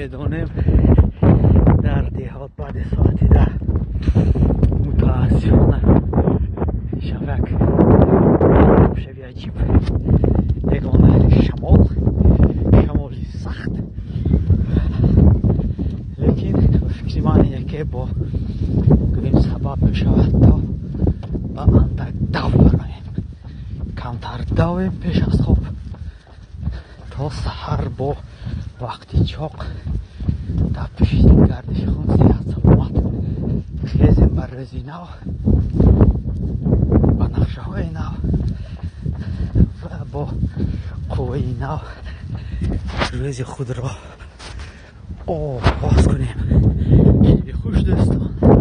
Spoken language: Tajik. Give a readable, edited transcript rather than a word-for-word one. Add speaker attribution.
Speaker 1: Медонем, дар деҳот баъди соати 10 мутаассифона шавак шави аҷиб, ягона шамол, шамоли сахт. Лекин ба фикри ман яке бо гӯем сабаб мешавад, то ба андак дав бароем, камтар давем пеш аз хоб, то саҳар бо вақти чоқ дар пишти гардиши хун, сиҳат, саломат хезем, ба рӯзи нав, ба нақшаҳои нав ва бо қувваи нав рӯзи худро оғоз кунем. Шаби хуш, дӯстон.